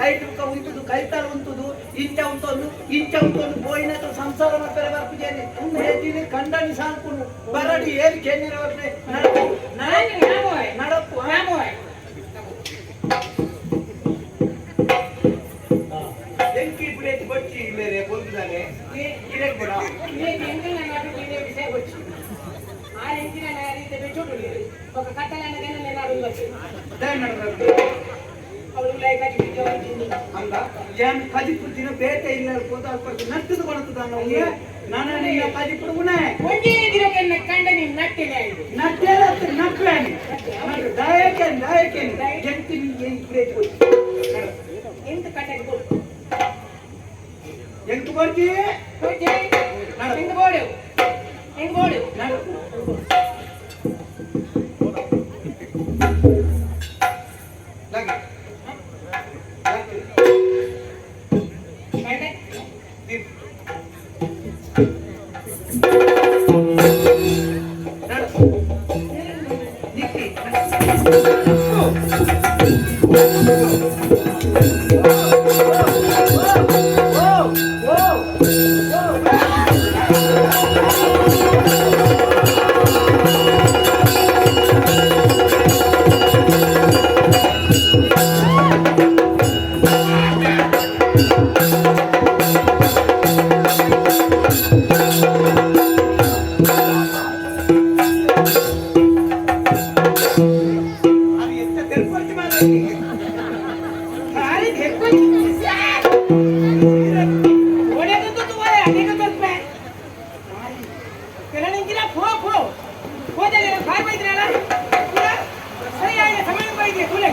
ಐಟ್ ಬುಕ್ಕ ಉಂತುದು ಕೈತಾಲ್ ಉಂತುದು ಇಂಚ ಉಂತೊಂದು ಇಂಚ ಉಂತೊಂದು ಪೋಯಿನಕುಲು ಸಂಸಾರ ಮಲ್ಪೆರೆ ಬರ್ಪುಜೆರ್ ಉಂದು ಕಂಡನಿ ಸಾಂಕುನು ಬರಡಿ ಏರಿ ಕೆನ್ನಿರ ಬರ್ಪೆ ನಡಪು ನಡಪು ಎಂಕಿ ಪುಡೇತಿ ಬೊಚ್ಚಿ ಇಲ್ಲೇರೆ ಬೊಲ್ದುದಾನೆ ಇರೆಗ್ ಬೊಡ ಅಂದ ಏನ್ ಕಜಿಪು ದಿನ ಬೇಟೆ ಇಲ್ಲ ಪೋದು ಅಲ್ಪ ನಟ್ಟದು ಕೊಡತದ ನಾನು ನಿನ್ನ ಕಜಿಪುಡು ಉಣೆ ಕಂಡನಿ ನಟ್ಟಿನ ನಟ್ಟೇಲ ನಟ್ವೇನೆ ದಯಕೇನ್ ದಯಕೇನ್ ಎಂತಿ ಏನ್ ಪುಡೇತಿ ಬೊಚ್ಚಿ ಎಂತ ಕಂಡನಿ ಕೊಡು ಎಂತು ಕೊಡ್ತಿ ಎಂತ ಬೋಡು ಎಂತ ಬೋಡು ನಡಪು ಲಗೆ ಲಗೆ ಕಂಡ ದೀಪ್ ನಡಪು ನಿಕ್ಕಿ ಓ ಓ ಓ. ಅದು ಎಂತ ತೆರ್ಪರ್ತಿ ಮಾತಾಡ್ತಿ ಭಾರಿ ಹೆಕ್ಕು ಓಡೇದು ತುವಾರೆ ಅನೇಕ ತಲ್ಪೆ ಕೆಲನಿಂಗಿನ ಫೋ ಫೋ ಹೋದಲೆ ಫಾರ್ ಬೈದ್ರಲ್ಲ ಸರಿ ಆಯ್ತು ಸಮಯ ಬೈದೆ ತುಲೆ.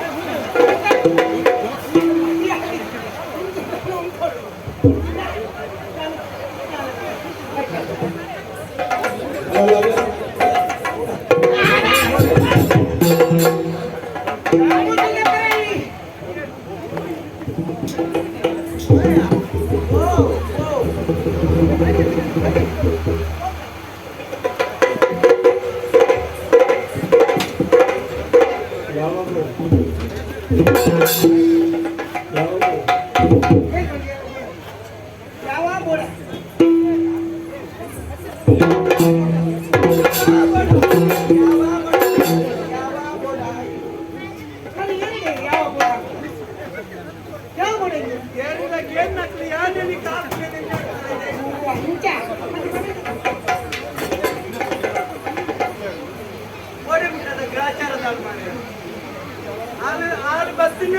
ಓ ಓ. ಯಾವ ಬೋಡ ನಾನು ಹೇಳಿದೆ ಯಾವ ಬೋಡ ಯಾವ ಬೋಡ ಇದು? ಏರಿದ ಗೇನ್ ನಕ್ಲಿ ಯಾನೇಲಿ ಕಾಪ್ಲೆ. ಇಂಚ ಓಡೆ ಬಿಟ್ಟದ ಗ್ರಾಚಾರದ ಮಾರೆ ಆರು ಆರು ಬಸ್ಸಿನ.